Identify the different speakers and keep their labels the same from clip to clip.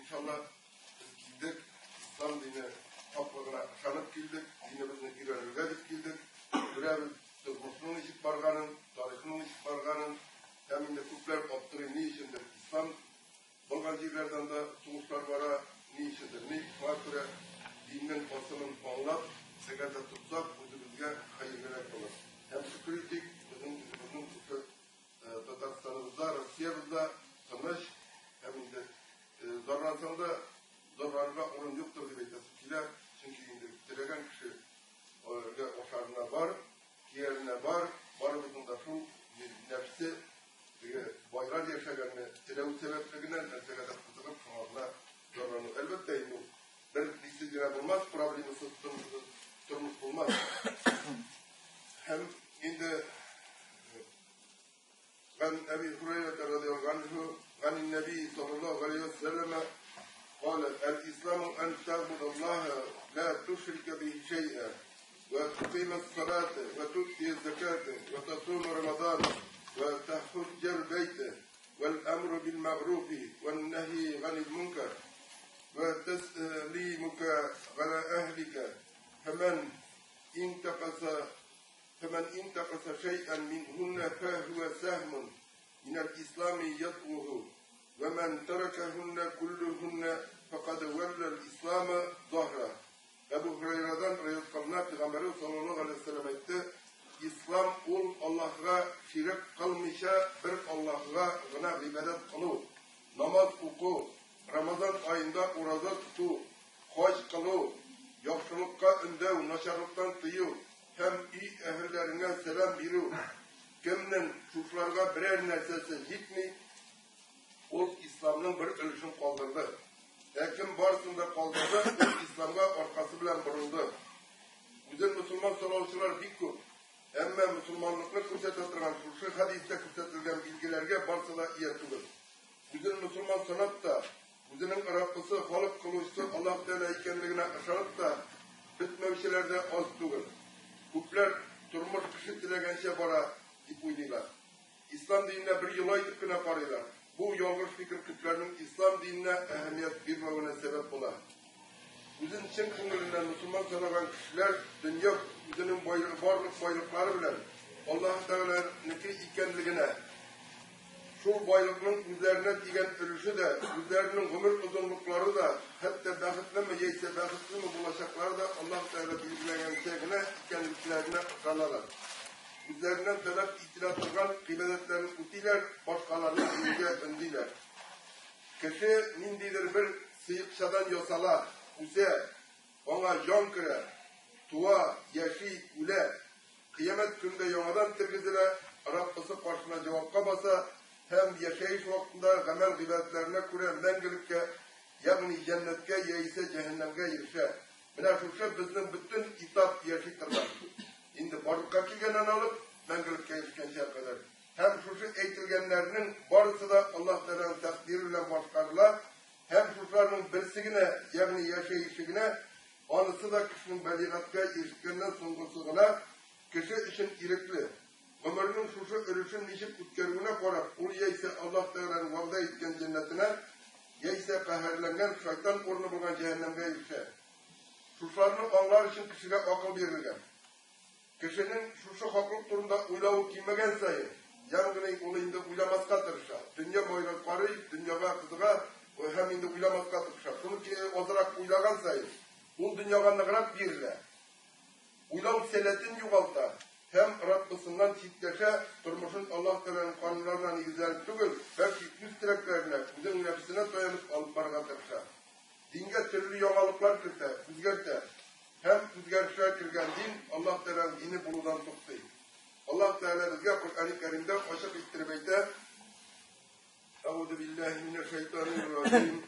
Speaker 1: иншалла. Без килдек, ислам дине хаклыгына ышанып килдек, динебезне өйрәнергә дип килдек. Күрәбез тормышның ничек барганын, тарихның ничек барганын. Һәм инде күпләр аптырый, ни өчендер ислам булган җирләрдән дә сугышлар бара, ни өчендер. Ни шуңа күрә диннең асылын аңлап, әгәр дә тотсак, үзебезгә хәерлерәк булыр. Һәм шөкер итик, безнең үзебезнең шушы Татарстаныбызда, Россиябездә тыныч һәм инде зарлансаң да зарланырга урын юктыр дип әйтәсе килә. Чөнки инде теләгән кеше ашарына бар, кияренә бар, барыбызның да шул нәфсе теге байлар яшәгәнне теләү сәбәпле генә нәрсәгә дә кызыгып шуңа гына зарлану. Әлбәттә инде ул бер нисез генә булмас, проблемасыз тормыш булмас. Һәм инде عن أبي هريرة رضي الله عنه عن النبي صلى الله عليه وسلم قال: الإسلام أن تعبد الله لا تشرك به شيئا وتقيم الصلاة وتؤتي الزكاة وتصوم رمضان وتحج البيت والأمر بالمعروف والنهي عن المنكر وتسليمك على أهلك، فمن انتقص فمن انتقص شيئا منهن فهو سهم من الإسلام يطوه، ومن تركهن كلهن فقد ولى الإسلام ظهره. Әбу Һурәйрадан риваять кылына, Пәйгамбәребез саллаллаһу галәйһи вәсәлләм әйтте: Ислам ул Аллаһка ширек кылмыйча бер Аллаһка гына гыйбадәт кылу, намаз уку, Рамазан аенда ураза тоту, хаҗ кылу, яхшылыкка өндәү, начарлыктан тыю һәм өй әһелләренә сәлам бирү. Кемнең шушыларга берәр нәрсәсе җитми, ул исламның бер өлешен калдырды. Ә кем барысын да калдырды, ул исламга аркасы белән борылды. Үзен мөселман санаучылар бик күп. Әмма мөселманлыкны күрсәтә торган шушы хәдистә күрсәтелгән билгеләргә барысы да ия түгел. Үзен мөселман санап та, үзенең Раббысы, халык кылучысы Аллаһ Тәгалә икәнлегенә ышанып та бетмәүчеләр дә аз түгел. Күпләр тормыш кеше теләгәнчә бара дип уйлыйлар. Ислам диненә бер йола итеп кенә карыйлар. Бу ялгыш фикер күпләрнең ислам диненә әһәмият бирмәвенә сәбәп була. Үзен чын күңеленнән мөселман санаган кешеләр дөнья үзенең барлык байлыклары белән Аллаһ Тәгаләнеке икәнлегенә, шул байлыкның үзләренә тигән өлеше дә, үзләренең гомер озынлыклары да, хәтта бәхетлеме яисә бәхетсезме булачаклары да Аллаһ Тәгалә билгеләгәнчә генә икәнлекләренә ышаналар. Үзләреннән таләп ителә торган гыйбадәтләрен үтиләр, башкаларны дингә өндиләр. Кеше ниндидер бер сыекчадан ясала, үсә, аңа җан керә, туа, яши, үлә. Кыямәт көнендә яңадан тергезелә, Раббысы каршына җавапка баса һәм яшәеш вакытында гамәл гыйбадәтләренә күрә мәңгелеккә, ягъни җәннәткә яисә җәһәннәмгә ирешә. Менә шушы безнең бөтен этап яши торган. Инде барлыкка килгәннән алып мәңгелеккә ирешкәнчә кадәр. Һәм шушы әйтелгәннәрнең барысы да Аллаһ Тәгаләнең тәкъдире белән башкарыла, һәм шушыларның берсе генә, ягъни яшәеше генә, анысы да кешенең балигатькә ирешкәннән соңгысы гына кеше өчен ирекле. Гомеренең шушы өлешен ничек үткәрүенә карап, ул яисә Аллаһ Тәгаләнең вәгъдә иткән җәннәтенә, яисә каһәрләнгән шайтан урыны булган җәһәннәмгә ирешә. Шушыларны аңлар өчен кешегә акыл бирелгән. Кешенең шушы хаклык турында уйлавы кимегән саен, ягъни ул инде уйламаска тырыша. Дөнья байлыгы карый, дөньяга кызыга һәм инде уйламаска тырыша. Шуны азрак уйлаган саен, ул дөньяга ныграк бирелә. Уйлау сәләтен югалта һәм Раббысыннан читләшә, тормышын Аллаһ Тәгаләнең кануннарына нигезләнеп түгел, бәлки үз теләкләренә, үзенең нәфсенә таянып алып барырга тырыша. Дингә төрле яңалыклар кертә, үзгәртә. Һәм үзгәрешләр кергән дин Аллаһ Тәгаләнең дине булудан туктый. Аллаһ Тәгалә безгә Коръәни Кәримдә ачык иттереп әйтә: أعوذ بالله من الشيطان الرجيم.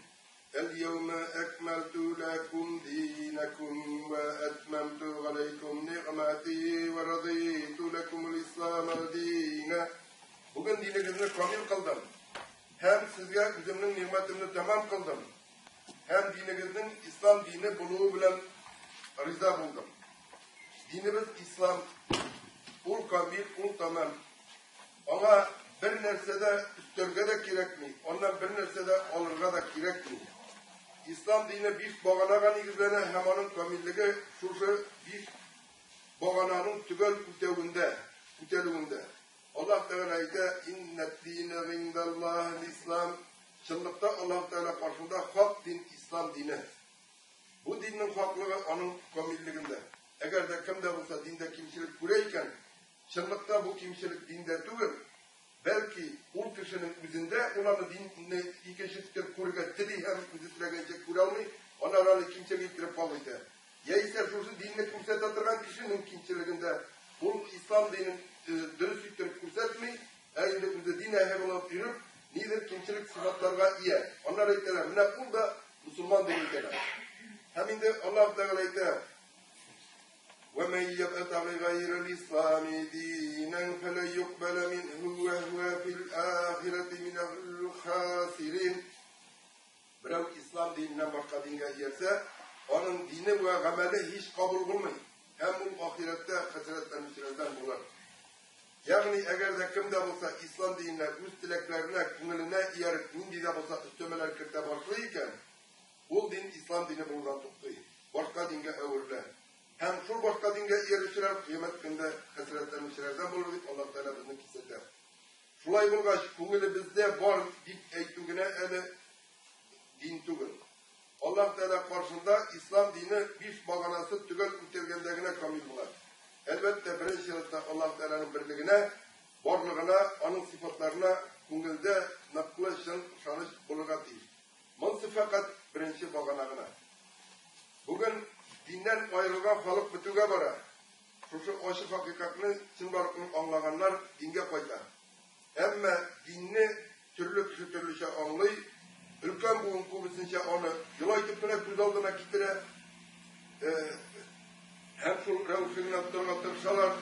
Speaker 1: اليوم أكملت لكم دينكم وأتممت عليكم نعمتي ورضيت لكم الإسلام دينا. Бүген динегезне камил кылдым. Һәм сезгә үземнең нигъмәтемне тәмам кылдым. Һәм динегезнең ислам дине булуы белән риза булдым. Динебез ислам. Ул камил, ул тәмам. Аңа бер нәрсә дә өстәргә дә кирәкми, аннан бер нәрсә дә алырга да кирәкми. Ислам дине биш баганага нигезләнә һәм аның камиллеге шушы биш багананың төгәл үтәвендә, үтәлүендә. Аллаһ Тәгалә әйтә: "Иннад-дина гиндаллаһил-ислам". Чынлыкта Аллаһ Тәгалә каршында хак дин ислам дине. Бу диннең хаклыгы аның камиллегендә. Әгәр дә кем дә булса диндә кимчелек күрә икән, чынлыкта бу кимчелек диндә түгел, бәлки ул кешенең үзендә, ул аны динне икенче итеп күрергә тели һәм үзе теләгәнчә күрә алмый, аннары аны кимчелек иттереп кабул итә. Яисә шушы динне күрсәтә торган кешенең кимчелегендә, ул ислам динен дөрес иттереп күрсәтми, ә инде үзе дин әһеле булып йөреп, нидер кимчелек сыйфатларга ия. Аннары әйтәләр, менә ул да мусульман дип әйтәләр. Һәм инде Аллаһ Тәгалә әйтә: وَمَنْ يَبْتَغِ غَيْرَ الْإِسْلَامِ دِينًا فَلَنْ يُقْبَلَ مِنْهُ وَهُوَ فِي الْآخِرَةِ مِنَ الْخَاسِرِينَ. Берәү ислам диненнән башка дингә иярсә, аның дине вә гамәле һич кабул булмый, һәм ул ахирәттә хәсрәтләнүчеләрдән булыр. Ягъни, әгәр дә кем дә булса ислам диненә үз теләкләренә, күңеленә ияреп, нинди дә булса өстәмәләр кертә башлый икән, ул дин ислам дине булудан туктый, башка дингә әверелә. Һәм шул башка дингә иярүчеләр кыямәт көндә хәсрәтләнүчеләрдән булыр дип Аллаһ Тәгалә безне кисәтә. Шулай булгач, күңелебездә бар дип әйтү генә әле дин түгел. Аллаһ Тәгалә каршында ислам дине биш баганасы төгәл үтәлгәндә генә камил була. Әлбәттә, беренче чиратта Аллаһ Тәгаләнең берлегенә, барлыгына, аның сыйфатларына күңелдә ныклы чын ышаныч булырга тиеш. Монысы фәкать беренче багана гына. Бүген диннән аерылган халык бетүгә бара. Шушы ачы хакыйкатьне чынбарлыкны аңлаганнар дингә кайта. Әмма динне төрле кеше төрлечә аңлый, өлкән буын күбесенчә аны йола итеп кенә күз алдына китерә. Һәм шул рәвешле генә тотарга тырышалар.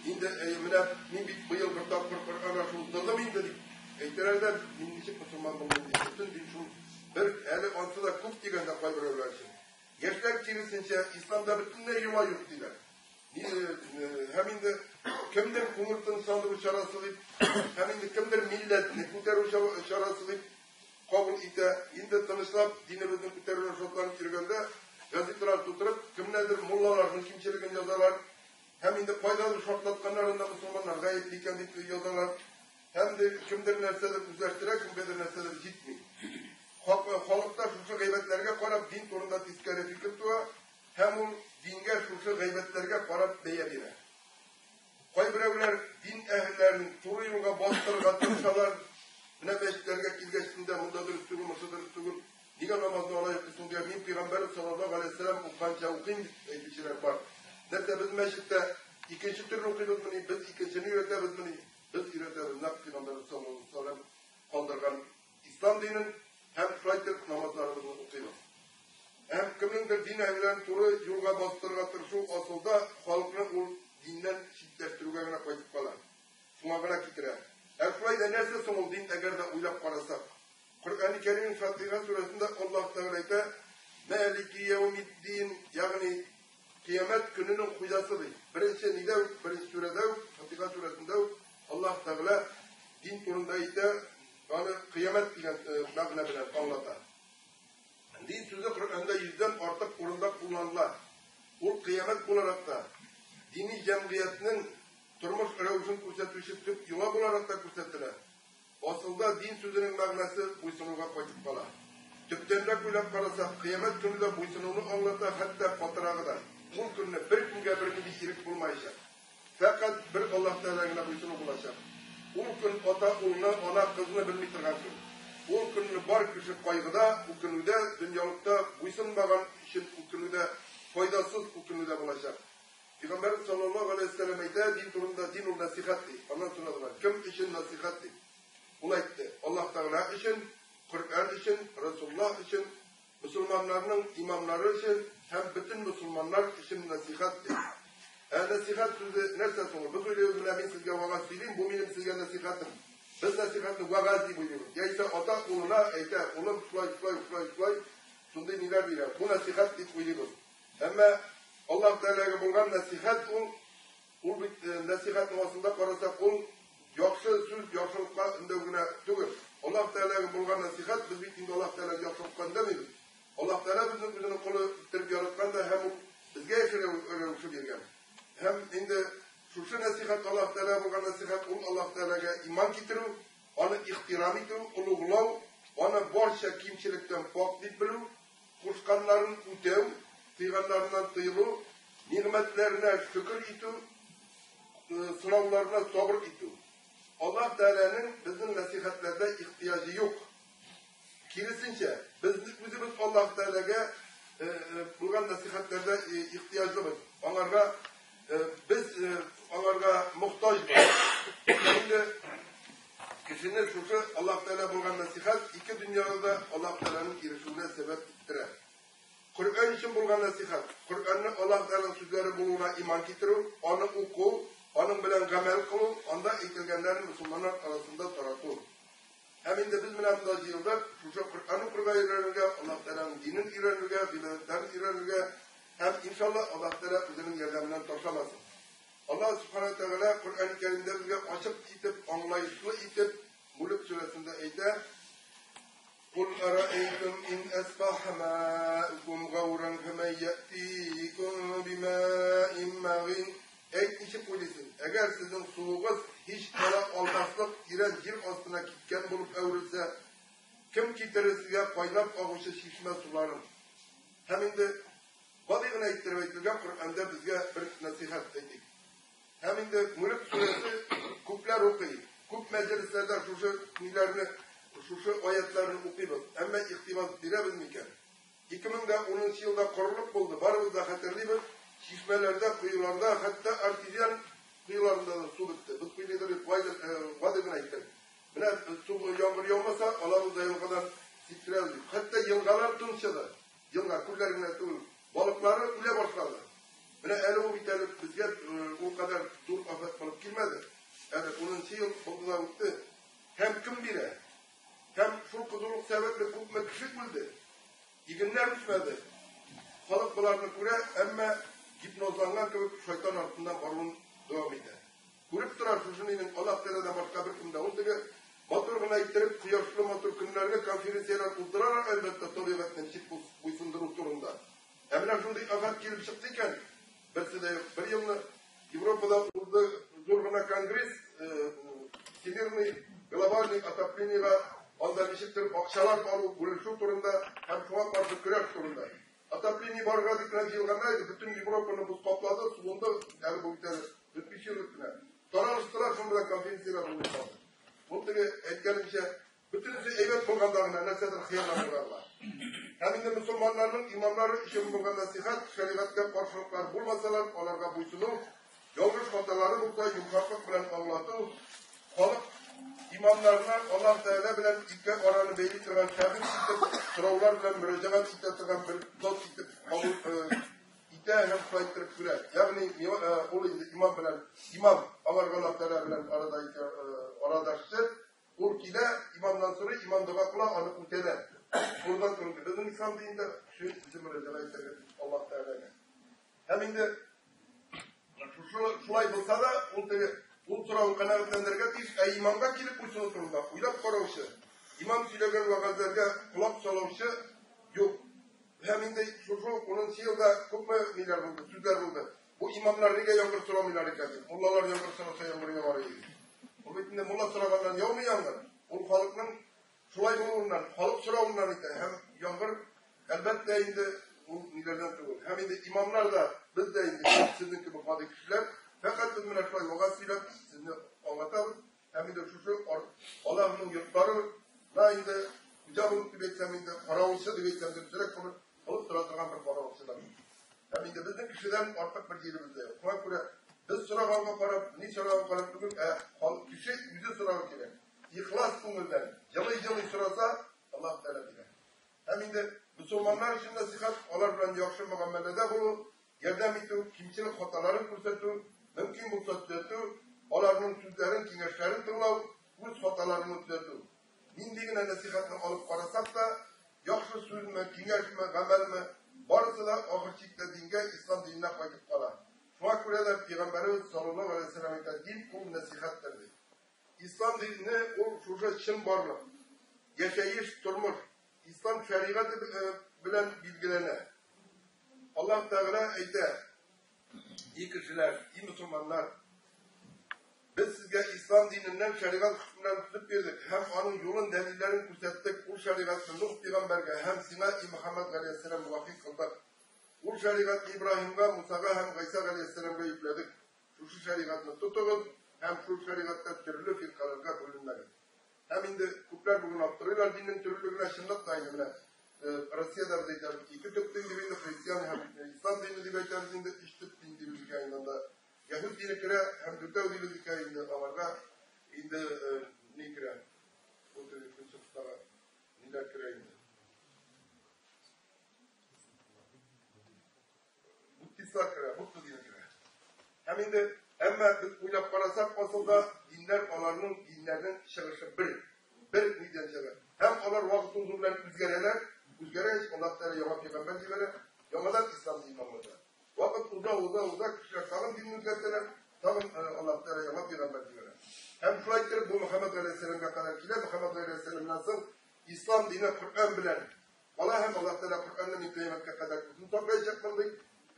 Speaker 1: Инде менә мин бит быел бер тапкыр Коръән ашы уздырдым инде дип әйтәләр дә, мин ничек мөселман булмыйм дип. Бөтен дин шул бер, әле ансы да күп дигәндә кайберәүләр өчен. Яшьләр киресенчә, исламда бөтенләй йола юк диләр. Һәм инде кемдер күңел тынычландыру чарасы дип, һәм инде кемдер милләтне күтәрү чарасы дип кабул итә. Инде тынычлап динебезне күтәрүне шатланып йөргәндә, газеталар тутырып, кемнәрдер муллаларның кимчелеген язалар. Һәм инде кайдадыр шартлатканнарын да мусульманнар гаепле икән дип язалар. Һәм дә кемдер нәрсәдер үзләштерә, кемгәдер нәрсәдер җитми. Халыкта шушы гайбәтләргә карап дин турында тискәре фикер туа, һәм ул дингә шушы гайбәтләргә карап бәя бирә. Кайберәүләр дин әһелләрен туры юлга бастырырга тырышалар. Менә мәчетләргә килгәч инде монда дөрес түгел, монысы дөрес түгел. Нигә намазны алай укыйсың дигән, мин пәйгамбәр саллаллаһу алейһи вәсәлләм укыганча укыйм дип әйтүчеләр бар. Нәрсә без мәчеттә икенче төрле укыйбызмыни, без икенчене өйрәтәбезмени? Без өйрәтәбез нәкъ пәйгамбәр саллаллаһу алейһи вәсәлләм калдырган ислам динен һәм шулай итеп намазларыбызны укыйбыз. Һәм кемнеңдер дин әһелләрен туры юлга бастырырга тырышу асылда халыкны ул диннән читләштерүгә генә кайтып кала. Шуңа гына китерә. Ә шулай да нәрсә соң ул дин, әгәр дә уйлап карасак? Коръәни Кәрим Фатиха сүрәсендә Аллаһ Тәгалә әйтә: "Малики яумиддин", ягъни кыямәт көненең хуҗасы ди. Беренче нидә үк, беренче сүрәдә үк, Фатиха сүрәсендә үк Аллаһ Тәгалә дин турында әйтә, аны кыямәт дигән мәгънә белән аңлата. Дин сүзе Коръәндә йөздән артык урында кулланыла. Ул кыямәт буларак та, дини җәмгыятьнең тормыш рәвешен күрсәтүче төп йола буларак та күрсәтелә. Асылда дин сүзенең мәгънәсе буйсынуга кайтып кала. Төптәнрәк уйлап карасак, кыямәт көне дә буйсынуны аңлата, хәтта катырагы да. Ул көнне беркемгә бернинди ирек булмаячак. Фәкать бер Аллаһ Тәгаләгә генә буйсыну булачак. Ул көн ата улны, ана кызны белми торган көн. Ул көнне бар кеше кайгыда, үкенүдә, дөньялыкта буйсынмаган өчен үкенүдә, файдасыз үкенүдә булачак. Пәйгамбәрбез саллаллаһу галәйһи ва сәлләм әйтә, дин турында, дин ул нәсыйхәт ди. Аннан сорадылар, кем өчен нәсыйхәт дип. Ул әйтте, Аллаһ Тәгалә өчен, Коръән өчен, Расуллаһ өчен, мусульманнарның имамнары өчен һәм бөтен мусульманнар өчен нәсыйхәт ди. Ә нәсыйхәт сүзе нәрсә соң ул? Без уйлыйбыз, менә мин сезгә вәгазь сөйлим, бу минем сезгә нәсыйхәтем. Без нәсыйхәтне вәгазь дип уйлыйбыз. Яисә ата улына әйтә, улым, шулай, шулай, шулай, шулай, шундый ниләр бирә. Бу нәсыйхәт дип уйлыйбыз. Әмма Аллаһ Тәгаләгә булган нәсыйхәт ул, ул бит нәсыйхәтнең асылында карасак, ул яхшы сүз, яхшылыкка өндәү генә түгел. Аллаһ Тәгаләгә булган нәсыйхәт, без бит инде Аллаһ Тәгаләгә яхшылыкка өндәмибез. нәсыйхәт, Аллаһ Тәгаләгә булган нәсыйхәт, ул Аллаһ Тәгаләгә иман китерү, аны ихтирам итү, олуглау, аны барча кимчелектән пакь дип белү, кушканнарын үтәү, тыйганнарыннан тыелу, нигъмәтләренә шөкер итү, сынауларына сабыр итү. Аллаһ Тәгаләнең безнең нәсыйхәтләрдә ихтыяҗы юк. Киресенчә, без үзебез Аллаһ Тәгаләгә булган нәсыйхәтләрдә ихтыяҗлыбыз. Аңарга без аңарга мохтаҗбыз. Инде кешене шушы Аллаһ Тәгалә булган нәсыйхәт ике дөньяда да Аллаһ Тәгаләнең ирешүенә сәбәп иттерә. Коръән өчен булган нәсыйхәт, Коръәнне Аллаһ Тәгаләнең сүзләре булуына иман китерү, аны уку, аның белән гамәл кылу, анда әйтелгәннәрне мөселманнар арасында тарату. Һәм инде без менә монда җыелдык, шушы Коръән укырга өйрәнергә, Аллаһ Тәгаләнең динен өйрәнергә, гыйбадәтләрен өйрәнергә һәм иншалла Аллаһ Тәгалә үзенең ярдәменнән ташламасын. Аллаһ Субхана Тәгалә Коръән Кәримдә безгә ачык итеп, аңлаешлы итеп Мүлек сүрәсендә әйтә: Кул араайтум ин асбаха маукум гауран фаман яътикум бимаин магин. Әйт, ничек уйлыйсың, әгәр сезнең суыгыз һич ала алмаслык тирән җир астына киткән булып әверелсә, кем китерер сезгә кайнап агучы чишмә суларын? Һәм инде гади генә иттереп әйтелгән Коръәндә безгә бер нәсыйхәт әйтик. Һәм инде Мүлек сүрәсе күпләр укый, күп мәҗлесләрдә шушы ниләрне, шушы аятларны укыйбыз. Әмма игътибар бирәбез микән? 2010 елда корылык булды, барыбыз да хәтерлибез. Чишмәләрдә, коеларда, хәтта артезиан коеларында да су бетте. Без куйныйдыр дип гади генә әйттек. Менә су яңгыр яумаса, алабыз да елгадан сиптерәбез дип. Хәтта елгалар тончыды. Елга, күлләр генә түгел, балыклары үлә башлады. Менә әле ул бит әле безгә ул кадәр зур афәт булып килмәде. Әле 10 ел булды да үтте. Һәм кем бирә? Һәм шул кызулык сәбәпле күпме кеше үлде. Игеннәр үсмәде. Халык боларны күрә, әмма гипнозланган кебек шайтан артыннан баруын дәвам итә. Күреп тора шушы минем Аллаһ Тәгаләдән башка беркем дә. Ул теге матур гына иттереп, кояшлы матур көннәрне конференцияләр уздыралар, әлбәттә, табигатьне ничек буйсындыру турында. Ә менә шундый афәт килеп чыкты икән, берсе дә юк. Бер елны Европада узды зур гына конгресс, всемирный глобальный отоплениега анда ничектер акчалар алу, бүлешү турында һәм шуңа каршы көрәш турында. Отопление барырга дип кенә җыелганнар иде, бөтен Европаны боз каплады, суынды, әле бу бит әле 4-5 ел элек кенә. Таралыштылар, шуның белән конференцияләр булмый калды. Ул теге әйткәнемчә, бөтенесе әйбәт булганда гына нәрсәдер хыялланырга була. Һәм инде мөселманнарның имамнары өчен булган нәсыйхәт, шәригатькә каршылыклар булмасалар, аларга буйсыну, ялгыш хаталары булса, йомшаклык белән аңлату, халык имамнарына Аллаһ Тәгалә белән ике араны бәйли торган шәхес итеп, сораулар белән мөрәҗәгать итә торган бер зат итеп кабул итә һәм шулай иттереп күрә. Ягъни ул инде имам белән имам аларга Аллаһ Тәгалә белән арада ике арадашчы. Ул килә, имамнан сорый, имам дога кыла, аны үтәлә. Турыдан туры. Безнең ислам динендә кеше үзе мөрәҗәгать итәргә тиеш Аллаһ Тәгаләгә. Һәм инде шулай булса да, ул теге ул сорауны канәгатьләндерергә тиеш, ә имамга килеп буйсыну турында уйлап караучы, имам сөйләгән вәгазьләргә колак салучы юк. Һәм инде шушы 10 елда күпме ниләр булды, сүзләр булды. Бу имамнар нигә яңгыр сорамыйлар икән дип. Муллалар яңгыр сораса яңгыр явар иде. Ул бит инде мулла сораганнан яумый яңгыр. Ул халыкның шулай булуыннан, халык соравыннан итә. Һәм яңгыр әлбәттә инде ул ниләрдән түгел. Һәм инде имамнар да, без дә инде сезнең кебек гади кешеләр, фәкать без менә шулай вәгазь сөйләп сезне аңлатабыз. Һәм инде шушы Аллаһның йортлары да инде хуҗа булып дип әйтсәм инде, каравылчы дип әйтсәм дөресрәк булыр, булып тора торган бер каравылчылар. Һәм инде безнең кешедән артык бер җиребез дә юк. Шуңа күрә без сораганга карап, ни сораганга карап түгел, ә кеше үзе соравы кирәк. Ихлас күңелдән, җылый-җылый сораса, Аллаһ Тәгалә бирә. Һәм инде мөселманнар өчен нәсыйхәт, алар белән яхшы мөгамәләдә булу, ярдәм итү, кимчелек хаталарын күрсәтү, мөмкин булса төзәтү, аларның сүзләрен, киңәшләрен тыңлау, үз хаталарыңны төзәтү. Нинди генә нәсыйхәтне алып карасак та, яхшы сүзме, киңәшме, гамәлме, барысы да ахыр чиктә дингә, ислам диненә кайтып кала. Шуңа күрә дә пәйгамбәребез саллаллаһу алейһи ва сәлләм әйтә, дин ул нәсыйхәттер ди. Ислам дине ул шушы чынбарлык, яшәеш, тормыш, ислам шәригате белән билгеләнә. Аллаһ Тәгалә әйтә, и кешеләр, и мөселманнар, сезгә ислам диненнән шәригать хөкемнәрен төзеп бирдек һәм аның юлын, дәлилләрен күрсәттек. Ул шәригатьне Нух пәйгамбәргә һәм сиңа, и Мөхәммәд галәйһиссәлам, вахи кылдык. Ул шәригатьне Ибраһимга, Мусага һәм Гайса галәйһиссәламгә йөкләдек. Шушы шәригатьне тотыгыз һәм шул шәригатьтә төрле фиркаләргә бүленмәгез. Һәм инде күпләр бүген аптырыйлар диннең төрлелегенә, чынлап та инде менә Россиядә без әйтәбез ике төп дин дип инде, христиан һәм ислам дине дип әйтәбез инде, өч төп дин дибез икән инде анда. Яһүд дине керә һәм дүртәү дибез икән инде аларга инде ни керә? Бу теге көнчыгыштагы ниләр керә инде? Буддистлар керә, Будда дине керә. Һәм инде, әмма без уйлап карасак, асылда диннәр аларның диннәрнең чыгышы бер. Бер нидән чыга. Һәм алар вакыт узу белән үзгәрәләр. Үзгәрәч, Аллаһ Тәгалә яңа пәйгамбәр җибәрә, яңадан ислам динен аңлата. Вакыт уза, уза, уза, кешеләр тагын динне үзгәртәләр, тагын Аллаһ Тәгалә яңа пәйгамбәр җибәрә. Һәм шулай иттереп бу Мөхәммәд галәйһиссәламгә кадәр килә. Мөхәммәд галәйһиссәламнән соң ислам дине Коръән белән Кала һәм Аллаһ Тәгалә Коръәнне мин кыямәткә кадәр үзем саклаячакмын ди.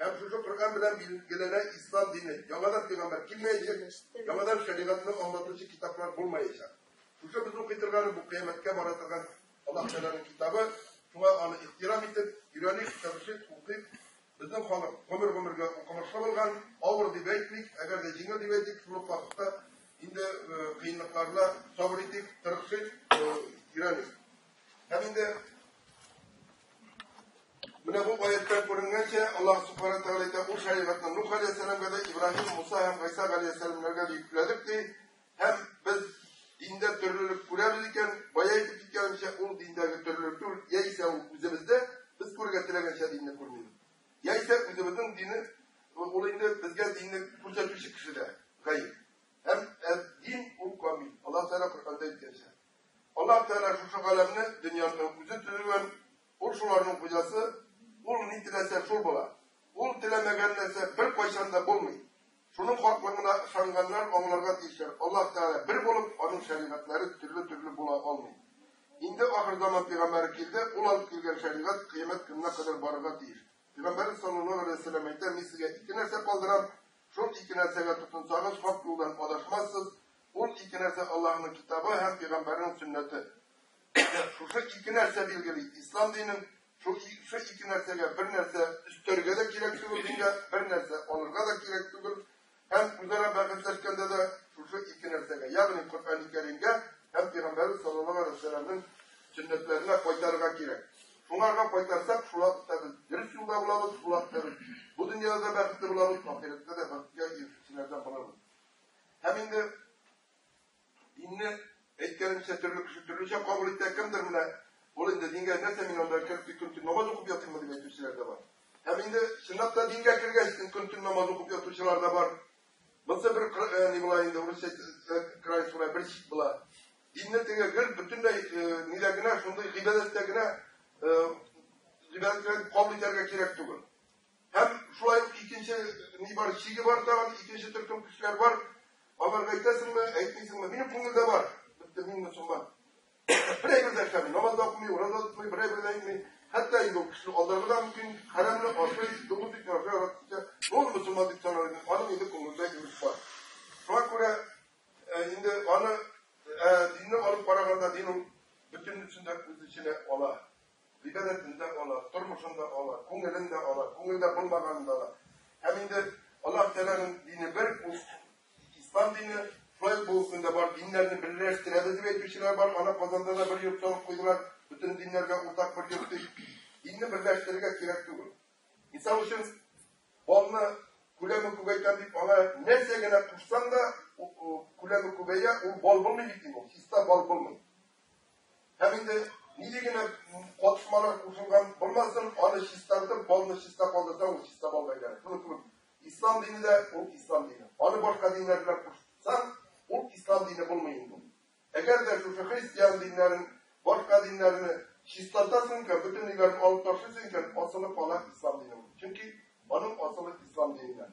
Speaker 1: Һәм шушы Коръән белән билгеләнә ислам дине. Яңадан пәйгамбәр килмәячәк, яңадан шәригатьне аңлатучы китаплар булмаячак. Шушы без укый торган бу кыямәткә бара торган Аллаһ Тәгаләнең китабы, шуңа аны ихтирам итеп, өйрәник, тырышыйк, укыйк. Безнең халык гомер-гомергә укымышлы булган, авыр дип әйтмик, әгәр дә җиңел дип әйтик, шул ук вакытта инде кыенлыкларына сабыр итик, тырышыйк, өйрәник. Һәм инде менә бу аяттан күренгәнчә, Аллаһ Субхана Тәгалә әйтә, ул шәригатьне Нух галәйһиссәламгә дә, Ибраһим, Муса һәм Гайса галәйһиссәламнәргә дә йөкләдек ди. Һәм без диндә төрлелек күрәбез икән, бая әйтеп киткәнемчә, ул диндәге төрлелек түгел, яисә ул үзебездә, без күрергә теләгәнчә динне күрмибез. Яисә үзебезнең динне, ул инде безгә динне күрсәтүче кешедә гаеп. Һәм дин ул камил. Аллаһ Тәгалә Коръәндә әйткәнчә. Аллаһ Тәгалә шушы галәмне, дөньяны үзе төзегән, ул шуларның хуҗасы, ул ни теләсә шул була. Ул теләмәгән нәрсә беркайчан да булмый. Шуның хаклыгына ышанганнар аңларга тиешләр, Аллаһ Тәгалә бер булып, аның шәригатьләре төрле-төрле була алмый. Инде ахырзаман пәйгамбәре килде, ул алып килгән шәригать кыямәт көненә кадәр барырга тиеш. Пәйгамбәребез саллаллаһу галәйһи ва сәлләм әйтә, мин сезгә ике нәрсә калдырам, шул ике нәрсәгә тотынсагыз, хак юлдан адашмассыз, Ул ике нәрсә Аллаһының китабы һәм пәйгамбәренең сөннәте. Шушы ике нәрсә билгели ислам динен. Шушы ике нәрсәгә бер нәрсә өстәргә дә кирәк түгел дингә, бер нәрсә алырга да кирәк түгел. Һәм үзара бәхәсләшкәндә дә шушы ике нәрсәгә, ягъни Коръән Кәримгә һәм пәйгамбәребез саллаллаһу алейһи ва сәлламнең сөннәтләренә кайтарырга кирәк. Шуңарга кайтарсак, шул вакытта без дөрес юлда булабыз, шул вакытта без бу дөньяда да бәхетле булабыз, ахирәттә дә бәхеткә ирешүчеләрдән булабыз. Һәм инде динне әйткәнемчә төрле кеше төрлечә кабул итә, кемдер менә ул инде дингә нәрсә мин анда кереп көн төн намаз укып ятыйммы дип әйтүчеләр дә бар. Һәм инде чынлап та дингә кергәч көн төн намаз укып ятучылар да бар. Монысы бер ни була инде урысча край була, бер чик була. Динне теге гел бөтенләй нидә генә шундый гыйбадәттә генә гыйбадәткә кабул итәргә кирәк түгел. Һәм шулай ук икенче ни бар, чиге бар тагын, икенче төркем кешеләр бар. Аларга әйтәсеңме, әйтмисеңме? Минем күңелдә бар. Бетте, мин мөселман. Бер әйбер дә эшләми, намаз да укымый, ураза тотмый, бер әйбер дә әйтми. Хәтта инде ул кешене алдарга да мөмкин, хәрамны ашый, дуңгыз итен ашый, аракы эчә. Ул мөселман дип санар идем. Аның инде күңелендә имеш бар. Шуңа күрә инде аны динне алып караганда дин ул бөтенесен дә үз эченә ала. Гыйбадәтен дә ала, тормышын да ала, күңелен дә ала, күңелдә булмаганын да ала. Һәм инде Аллаһ Тәгаләнең дине бер, ул ислам дине. Шулай ук бүгенге көндә бар диннәрне берләштерәбез дип әйтүчеләр бар. Аны Казанда да бер йорт салып куйдылар, бөтен диннәргә уртак бер йорт дип. Динне берләштерергә кирәк түгел. Мисал өчен, балны күләме күбәйтәм дип, аңа нәрсә генә кушсаң да, күләме күбәя, ул бал булмый бит инде ул, чиста бал булмый. Һәм инде нинди генә катышмалар кушылган булмасын, аны чистартып, балны чиста калдырсаң, ул чиста балга әйләнә. Шуның кебек ислам дине дә ул ислам дине. Аны башка диннәр белән кушсаң, ул ислам дине булмый инде. Әгәр дә шушы христиан диннәрен, башка диннәрне чистартасың икән, бөтен ниләрен алып ташлыйсың икән, асылы кала ислам дине. Чөнки аның асылы ислам диненнән.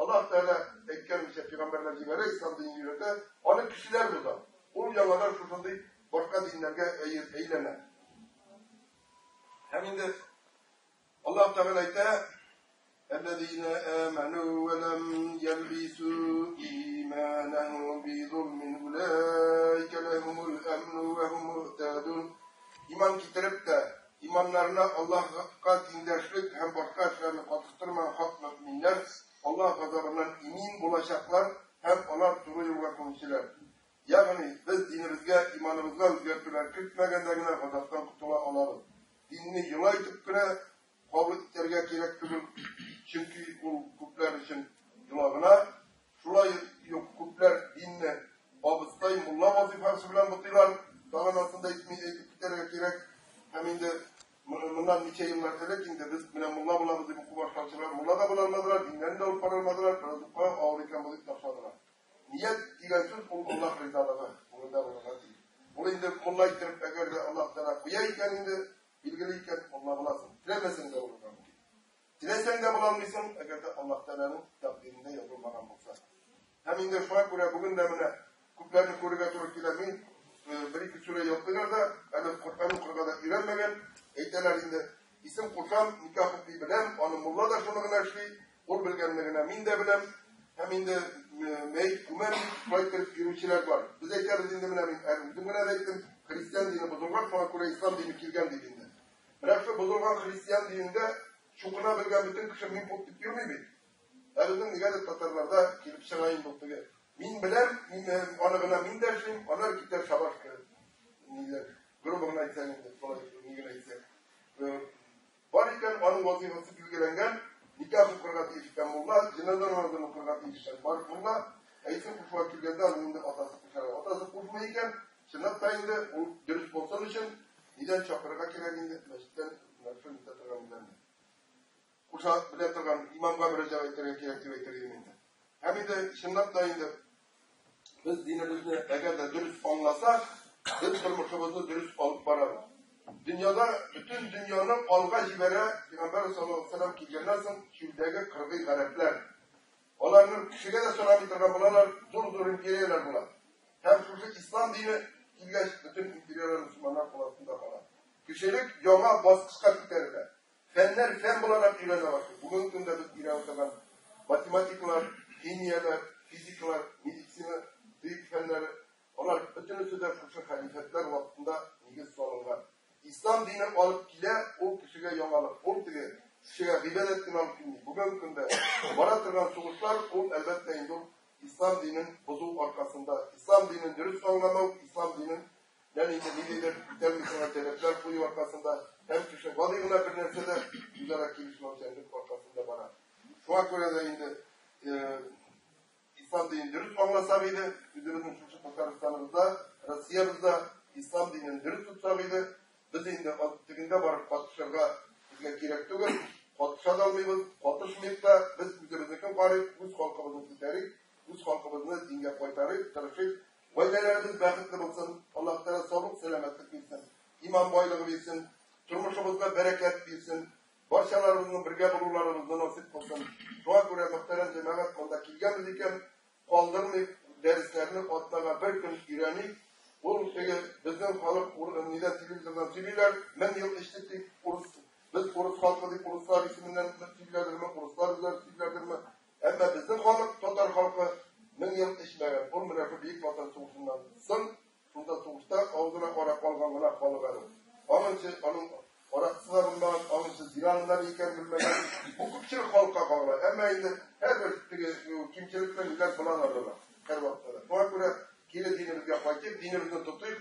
Speaker 1: Аллаһ Тәгалә әйткәнчә пәйгамбәрләр җибәрә, ислам динен өйрәтә, аны кешеләр боза. Ул яңадан шушындый башка диннәргә әйләнә. Һәм инде Аллаһ Тәгалә әйтә, الذين آمنوا ولم يلبسوا إيمانهم بظلم أولئك لهم الأمن وهم مهتدون. Иман китереп тә, иманнарына Аллаһка тиңдәшлек һәм башка эшләрне катыштырмаган хак мөэминнәр Аллаһ газабыннан имин булачаклар һәм алар туры юлга күнүчеләр. Ягъни без динебезгә, иманыбызга үзгәртүләр кертмәгәндә генә газаптан котыла алабыз. Динне йола итеп кенә кабул итәргә кирәк түгел, чөнки ул күпләр өчен йола гына. Шулай юк күпләр динне абыстай, мулла вазифасы белән бутыйлар. Тагын астында әйтми әйтеп китәргә кирәк. Һәм инде моннан ничә еллар элек инде без менә мулла булабыз дип уку башлаучылар мулла да була алмадылар, диннәрен дә алып бара алмадылар, бераз укыга авыр икән бу дип ташладылар. Ният дигән сүз ул Аллаһ ризалыгы күңелдә булырга тиеш. Ул инде мулла иттереп, әгәр дә Аллаһ Тәгалә куя икән инде, билгеле икән, мулла буласың. Теләмәсәң дә булырга мөмкин. Теләсәң дә була алмыйсың, әгәр дә Аллаһ Тәгаләнең тәкъдирендә язылмаган булса. Һәм инде шуңа күрә бүген дә менә күпләрне күрергә туры килә. Мин бер-ике сүрә ятлыйлар да, әле Коръән укырга да өйрәнмәгән, әйтәләр инде, исем кушам, никах укый беләм, аны мулла да шуны гына эшли, ул белгәнне генә мин дә беләм. Һәм инде мәет күмәм дип шулай иттереп йөрүчеләр бар. Без әйтәбез инде менә мин әле үзем генә дә әйттем, христиан дине бозылган, шуңа күрә ислам дине килгән дип инде. Менә шул бозылган христиан динендә чукына белгән бөтен кеше мин поп дип йөрми бит. Ә безнең нигәдер татарларда килеп чыга инде ул теге. Мин беләм, мин аны гына мин дә эшлим, аннары китә шабашка. Ниләр, грубо гына әйтсәң инде, шулай ни генә әйтсәк. Бар икән, аның вазифасы билгеләнгән, никах укырга тиеш икән мулла, җеназа намазын укырга тиеш икән бар мулла, ә исем кушуга килгәндә аның инде атасы кушарга. Атасы кушмый икән, чынлап та инде ул дөрес булсын өчен нидән чакырырга кирәк инде, мәчеттән шул итә торган ниләрне. Куша белә торган имамга мөрәҗәгать итәргә кирәк дип әйтер идем инде. Һәм инде чынлап та инде без динебезне әгәр дә дөрес аңласак, без тормышыбызны дөрес алып барабыз. Дөньяда бөтен дөньяны алга җибәрә Пәйгамбәр саллаллаһу алейһи ва сәлләм килгәннән соң чүлдәге кыргый гарәпләр. Аларны кешегә дә санамый торган булалар, зур-зур империяләр була. Һәм шушы ислам дине килгәч, бөтен империяләр мөселманнар кул астында кала. Кешелек яңа баскычка күтәрелә. Фәннәр фән буларак өйрәнә башлый. Бүгенге көндә без өйрәнә торган математикалар, химияләр, физикалар, медицина, бөек фәннәре, алар бөтенесе дә шушы хәлифәтләр вакытында нигез салынган. Ислам дине алып килә, ул кешегә яңалык, ул теге кешегә гыйбадәт кенә алып килми. Бүгенге көндә бара торган сугышлар, ул әлбәттә инде ул ислам динен бозу аркасында, ислам динен дөрес аңламау, ислам динен Нән инде ниндидер үтәлми торган таләпләр кую аркасында һәм кеше гади генә бер нәрсә дә үзара килешмәүчәнлек аркасында бара. Шуңа күрә дә инде ислам динен дөрес аңласак иде, үзебезнең шушы Татарстаныбызда, Россиябездә ислам динен дөрес тотсак иде, без инде тегендә барып катышырга безгә кирәк түгел, катыша да алмыйбыз, катышмыйк та, без үзебезнекен карыйк, үз халкыбызны күтәрик, үз халкыбызны дингә кайтарыйк, тырышыйк. Гаиләләребез бәхетле булсын, Аллаһ Тәгалә саулык, сәламәтлек бирсен, иман байлыгы бирсен, тормышыбызга бәрәкәт бирсен, барчаларыбызның бергә булуларыбызны насыйп кылсын. Шуңа күрә, мөхтәрәм җәмәгать, монда килгәнбез икән, калдырмыйк, дәресләрне атнага бер көн өйрәник. Ул теге безнең халык нидән телевизордан сөйлиләр, 1000 ел эчтек дип, урыс, без урыс халкы дип урыслар исеменнән сөйлиләрдерме, урыслар үзләре сөйлиләрдерме? Әмма безнең халык, татар халкы 1000 ел эчмәгән. Ул менә шул Бөек Ватан сугышыннан соң, шунда сугышта авызына аракы алган гына халык әле. Аңынчы аның аракысы да булмаган, аңынчы зыяны да ни икәнен белмәгән. Бу күпчелек халыкка кагыла. Әмма инде һәрбер теге кимчелекле ниләр булалар алар һәрвакытта да. Шуңа күрә кире динебезгә кайтыйк, динебезне тотыйк.